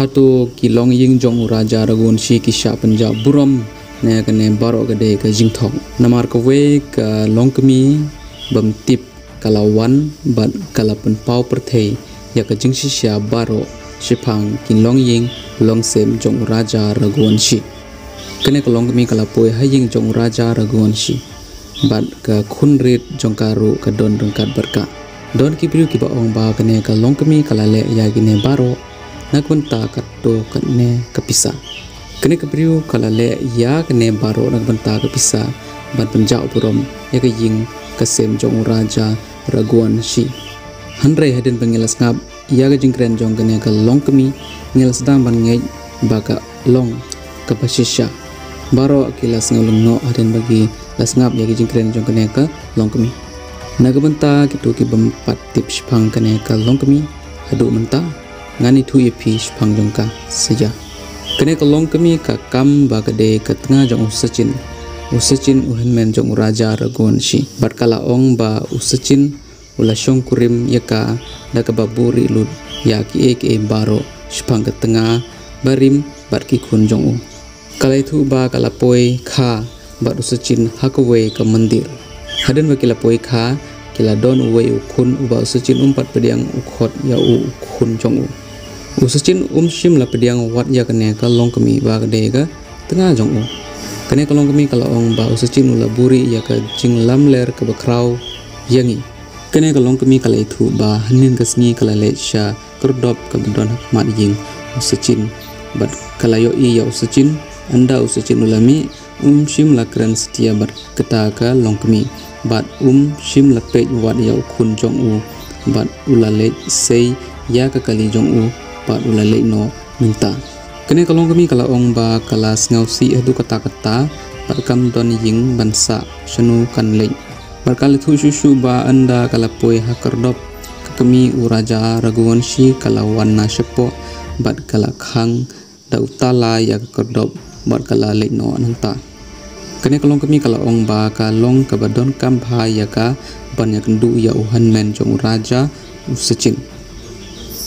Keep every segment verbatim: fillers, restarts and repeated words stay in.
Hato ki longïing jong u Raja Raghuvanshi ki shah pynjah burom ne kane baroh ka dei ka jingthok? Namar kawei ka longkmie bym tip ka la wan bad ka la pynpaw pyrthei ïa ka jingshisha baroh shaphang ki longïing longsem jong u Raja Raghuvanshi. Kane ka longkmie ka la poi ha ïing jong u Raja Raghuvanshi bad ka khun rit jong ka ruh ka don ryngkat bad ka. Don ki briew kiba ong ba kane ka longkmie ka la leh ïa kine baroh na ka bynta katto katne ka pisa. Kane ka briew ka la leh ïa kane baroh na ka bynta ka pisa ban pynjah burom ïa ka ïing ka sem jong u Raja Raghuvanshi. Hynrei hadien ba ngi la sngap ïa ka jingkren jong kane ka longkmie, ngi la sdang ban ngeit ba ka long kaba shisha. Baroh ki la sngew lyngngoh hadien ba ki la sngap ïa ka jingkren jong kane ka longkmie. Na ka bynta kito ki bym pat tip shaphang kane ka longkmie, haduh mynta ngan ïathuh ïa phi shaphang jong ka. Shisha, kane ka longkmie ka kam ba ka dei ka tnga jong u Sachin. U Sachin u hynmen jong u Raja Raghuvanshi bad ka la ong ba u Sachin u la shongkurim ïa ka da kaba buhrieh lut ïa kiei kiei baroh shaphang ka tnga, barim bad ki khun jong u. Ka la ïathuh ba ka la poi kha bad u Sachin ha kawei ka mandir. Hadien ba ki la poi kha, ki la don uwei u khun uba u Sachin um pat pdiang u khot ïa u, u khun jong u. U Sachin um shym la pdiang wat ïa kane ka longkmie ba ka dei ka tnga jong u. Kane ka longkmie ka la ong ba u Sachin u la buhrieh ïa ka jinglamler kaba khraw ïa ngi. Kane ka longkmie ka la ïathuh ba hynnin ka sngi ka la leit sha kyrdop kaba don ha khmat ïing u Sachin bad ka la ïohi ïa u Sachin. Ynda u Sachin u la mih, um shym la kren satia bad kata ka longkmie bad um shym la peit wat ïa u khun jong u bad u la leit sei ïa ka kali jong u bad u la leit noh mynta. Kane ka longkmie ka la ong ba ka la sngewsih haduh katta katta bad kam don ïing ban sah, shano kan leit. Bad ka la ïathuh shuh shuh ba ynda ka la poi ha kyrdop, ka kmie u Raja Raghuvanshi ka la wan na shapoh bad ka la khang da u tala ïa ka kyrdop bad ka la leit noh nangta. Kane ka longkmie ka la ong ba ka long kaba donkam bha ïa ka ban ïakynduh ïa u hynmen jong u Raja, u Sachin.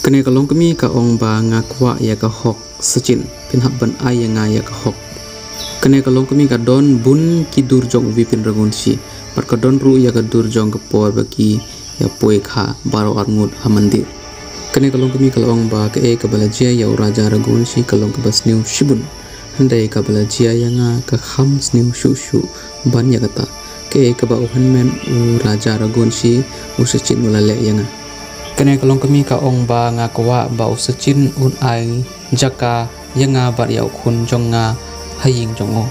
Kane ka longkmie ka ong ba nga kwah ïa ka hok Sachin, phin hap ban ai ïa nga ïa ka hok. Kane ka longkmie ka don bun ki dur jong u Vipin Raghuvanshi bad ka don ruh ïa ka dur jong ka por ba ki ïa poi kha baroh arngut ha mandir. Kane ka longkmie ka la ong ba kaei kaba la jia ïa u Raja Raghuvanshi ka long kaba sniew shibun. Hynrei kaba la jia ïa nga ka kham sniew shuh shuh ban ïa kata. Kaei kaba u hynmen u Raja Raghuvanshi, u Sachin u la leh ïa nga. Kane ka longkmie ka ong ba nga kwah ba u Sachin un ai jaka ïa nga bad ïa u khun jong nga ha ïing jong u.